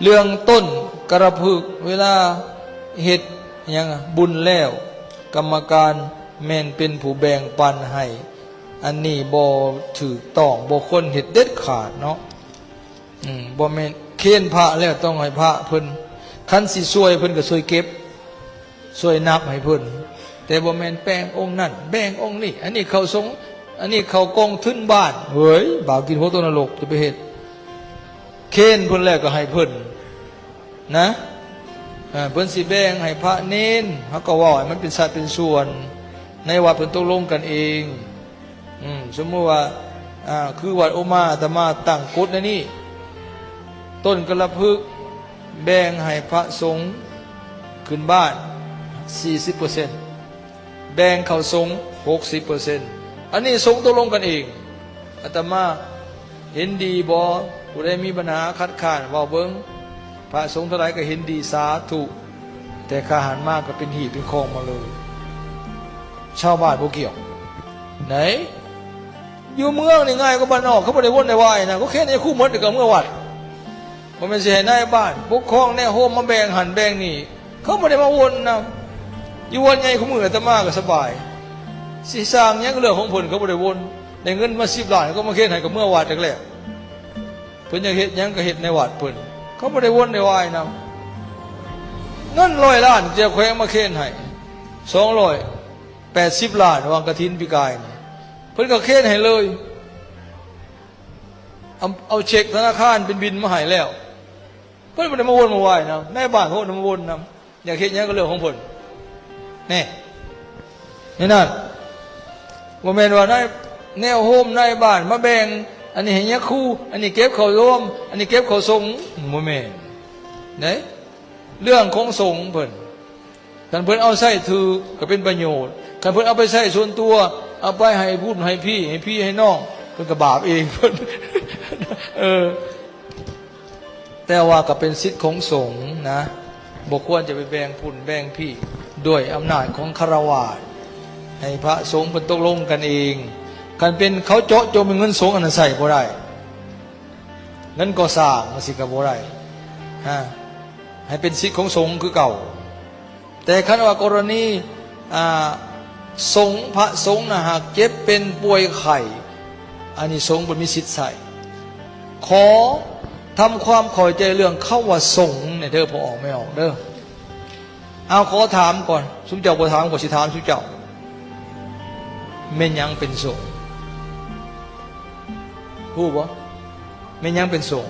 ເລື່ອງຕົ້ນກະລະພຶກ ເວລາເຮັດຫຍັງບຸນແລ້ວ ກຳມະການແມ່ນເປັນຜູ້ແບ່ງປັນໃຫ້ ອັນນີ້ບໍ່ຖືກຕ້ອງ ບໍ່ຄວນເຮັດເດັດຂາດເນາະ. ອືມ ບໍ່ແມ່ນເຄນພະແລ້ວຕ້ອງໃຫ້ພະເພິ່ນ ຄັນຊິຊ່ວຍເພິ່ນກໍຊ່ວຍເກັບ ຊ່ວຍນັບໃຫ້ເພິ່ນ ແຕ່ບໍ່ແມ່ນແບ່ງອົງນັ້ນແບ່ງອົງນີ້ ອັນນີ້ເຂົ້າສົງ ອັນນີ້ເຂົ້າກອງທຶນບ້ານ ເຮີ້ຍ ບາບກິນຫົວຕົກນະລົກ ຈະໄປເຮັດ ເຄນເພິ່ນແລ້ວກໍໃຫ້ເພິ່ນນະ ເອີ ເພິ່ນຊິແບ່ງໃຫ້ພະເນນ ເຮົາກໍເວົ້າໃຫ້ມັນເປັນສັດເປັນສ່ວນ ໃນວັດເພິ່ນຕົກລົງກັນເອງ. ອືມ ສົມມຸດວ່າ ອ່າ ຄືວັດໂອມາ ອາດຕະມາຕັ້ງກົດໃນນີ້ ຕົ້ນກະລະພຶກແບ່ງໃຫ້ພະສົງຂຶ້ນບ້ານສີ່ສິບເປີເຊັນ ແບ່ງເຂົ້າສົງຫົກສິບເປີເຊັນ ອັນນີ້ສົງຕົກລົງກັນເອງ. ອາດຕະມາເຫັນດີບໍ່? ຜູ້ໃດມີບັນຫາຂັດຂ້ານເວົ້າເບິ່ງ ພະສົງເທົ່າໃດກໍເຫັນດີ ສາທຸ ແຕ່ຂ້າຫັນມາກໍເປັນຮີເປັນຄອງມາເລີຍ ຊາວບ້ານບໍ່ກ່ຽວໃດ. ຢູ່ເມືອງນີ້ງ່າຍກວ່າບ້ານນອກ ເຂົາບໍ່ໄດ້ວົນໄດ້ວາຍນະ ເຂົາເຄນໃຫ້ຄູໝົດ ແລ້ວກໍເມືອວັດ. ບໍ່ແມ່ນຊິໃຫ້ນາຍບ້ານປົກຄອງແນວໂຮມມາແບ່ງຫັ້ນແບ່ງນີ້ ເຂົາບໍ່ໄດ້ມາວົນນຳ. ຢູ່ວັດໃຫຍ່ຄູ່ມື້ອາດຕະມາກໍສະບາຍ ຊິສ້າງຫຍັງກໍເລື່ອງຂອງເພິ່ນ ເຂົາບໍ່ໄດ້ວົນ. ໄດ້ເງິນມາສິບລ້ານ ເຂົາມາເຄນໃຫ້ກໍເມືອວັດຈັກແລ້ວ. ເພິ່ນຢາກເຮັດຫຍັງກໍເຮັດໃນວັດເພິ່ນ ເຂົາບໍ່ໄດ້ວົນໄດ້ວາຍນຳ. ເງິນຮ້ອຍລ້ານ ເຈົ້າແຂວງມາເຄນໃຫ້ ສອງຮ້ອຍແປດສິບລ້ານ ຫວ່າງກະຖິນປີກາຍນີ້ ເພິ່ນກໍເຄນໃຫ້ເລີຍ. ເອົາ ເອົາເຊັກທະນາຄານເປັນບິນມາໃຫ້ແລ້ວ ເພິ່ນບໍ່ໄດ້ມາວົນມາວາຍນຳ ນາຍບ້ານເຂົາບໍ່ໄດ້ມາວົນນຳ. ຢາກເຮັດຫຍັງກໍເລື່ອງຂອງເພິ່ນແນ່. ໃນນັ້ນ ບໍ່ແມ່ນວ່ານາຍ ແນວໂຮມນາຍບ້ານມາແບ່ງ ອັນນີ້ໃຫ້ຍາຄູ ອັນນີ້ເກັບເຂົ້າໂຮມ ອັນນີ້ເກັບເຂົ້າສົງ ບໍ່ແມ່ນເດ້. ເລື່ອງຂອງສົງເພິ່ນ ຄັນເພິ່ນເອົາໃຊ້ຖືກກໍເປັນປະໂຫຍດ ຄັນເພິ່ນເອົາໄປໃຊ້ສ່ວນຕົວ ເອົາໄປໃຫ້ບຸນໃຫ້ພີ້ ໃຫ້ພີ່ໃຫ້ນ້ອງ ເພິ່ນກໍບາບເອງເພິ່ນ ເອີ. ແຕ່ວ່າກໍເປັນສິດຂອງສົງນະ ບໍ່ຄວນຈະໄປແບ່ງພຸ້ນແບ່ງພີ້ ດ້ວຍອຳນາດຂອງຄາລະວາດ ໃຫ້ພະສົງເພິ່ນຕົກລົງກັນເອງ. ຄັນເປັນເຂົາເຈາະຈົງເປັນເງິນສົງ ອັນນັ້ນໃຊ້ບໍ່ໄດ້ ເງິນກໍ່ສ້າງຈັ່ງຊີ້ກໍບໍ່ໄດ້ ຮະ ໃຫ້ເປັນສິດຂອງສົງຄືເກົ່າ. ແຕ່ຄັນວ່າກໍລະນີ ອ່າ ສົງ ພະສົງນະຫາກເຈັບເປັນປ່ວຍໄຂ້ ອັນນີ້ສົງບໍ່ມີສິດໃຊ້. ຂໍທຳຄວາມເຂົ້າໃຈເລື່ອງຄຳວ່າສົງແດ່ເດີ ພໍ່ອອກແມ່ອອກເດີ. ເອົາ ຂໍຖາມກ່ອນ ຊຸມເຈົ້າບໍ່ຖາມ ຂ້ອຍຊິຖາມຊຸມເຈົ້າ ແມ່ນຫຍັງເປັນສົງ? ຮູ້ບໍ່? ແມ່ນຫຍັງເປັນສົງ?